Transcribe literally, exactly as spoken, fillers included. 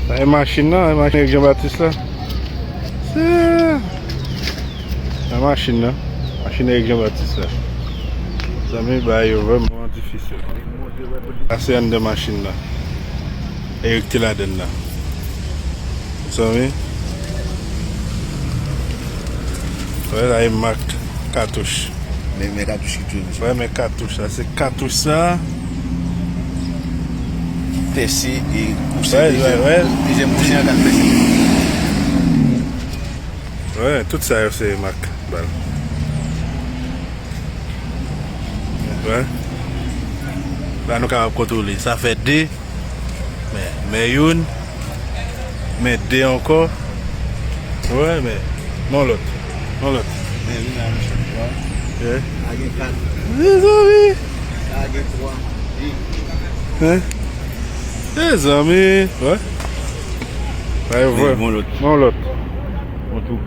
Sa e machin nan, e machin Eric Jean Baptiste la. Se e machin nan. Machin Eric Jean Baptiste la. Zanmi, bagay yo vrèman difisil. Sa se anndan machin nan. Eric te ladann nan. Zanmi. Wè, la e mak katouch. Men, men katouch ki touye misye. Wè, men katouch la, se katouch sa. Pèse e pouse. Wè, wè, wè. Dezyèm pouse an, kat pèse. Wè, tout sa yo se mak bal. Wè. La nou kapab kontwole. Sa fè de. Men, men youn. Men de ankò. Wè, men. Men lòt. Men lòt. Men youn la, mesye. Wè. Wè. La gen kat. Mezanmi. La gen twa. Hein? Mezanmi. Wè. Wè, men lòt. Men lòt. Bon tou.